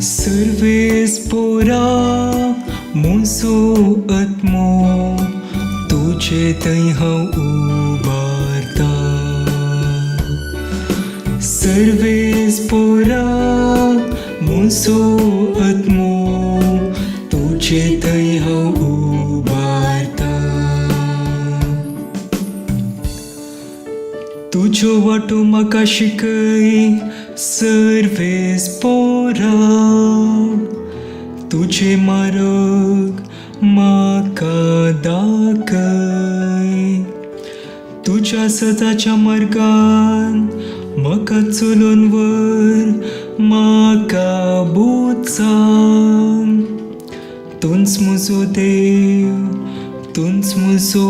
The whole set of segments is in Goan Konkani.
सर्वेस पोरा मुसो आत्मो तुजे थंय हांव उबारता. सर्वेस पोरा मुसो आत्मो तुजे थंय हांव उबारता. तुज्यो वाटो म्हाका शिकय सर्वेस पोरा, तुजे मार्ग म्हाका दाखय. तुज्या सदाच्या मार्गान म्हाका चलोवन व्हर, म्हाका बोचान. तूंच म्हजो देव, तूंच म्हजो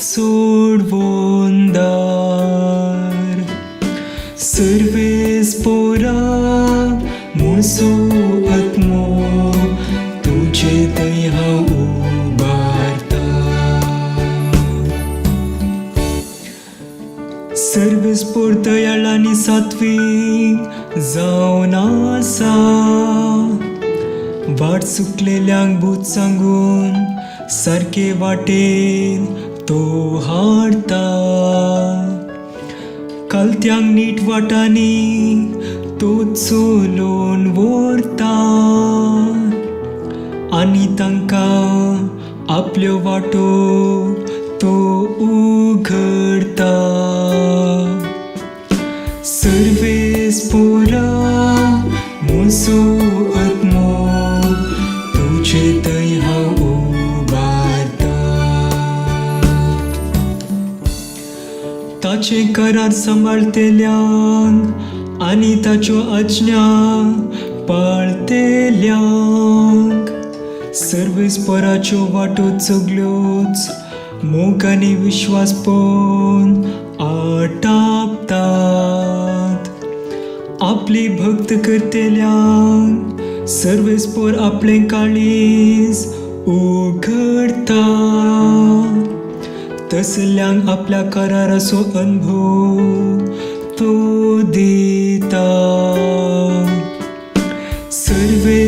सोडवणदार. सर्वेस पोरा म्हजो आत्मो तुजे थंय हांव उबारता. सर्वेस पोर दयाळ आनी सात्वीक जावन आसा, वाट चुकलेल्यांक बूद सांगून सारके वाटेर तो हाडटा. कालत्यांक नीट वाटांनी तो चलोवन व्हरता आनी तांकां आपल्यो वाटो तो उघडता. सर्वेस पोरा म्हजो आत्मो तुजे थंय हांव उबारता. ताचे करार सांबाळटेल्यांक आनी ताच्यो आज्ञा पाळटेल्यांक सर्वेस पोराच्यो वाटो सगल्योच मोग आनी विश्वासपण आटापतात. आपली भक्त करतेल्यांक सर्वेस पोर आपलें काळीज उघडता, तसल्यांक आपल्या कराराचो अनुभव तो दिता. सर्वेस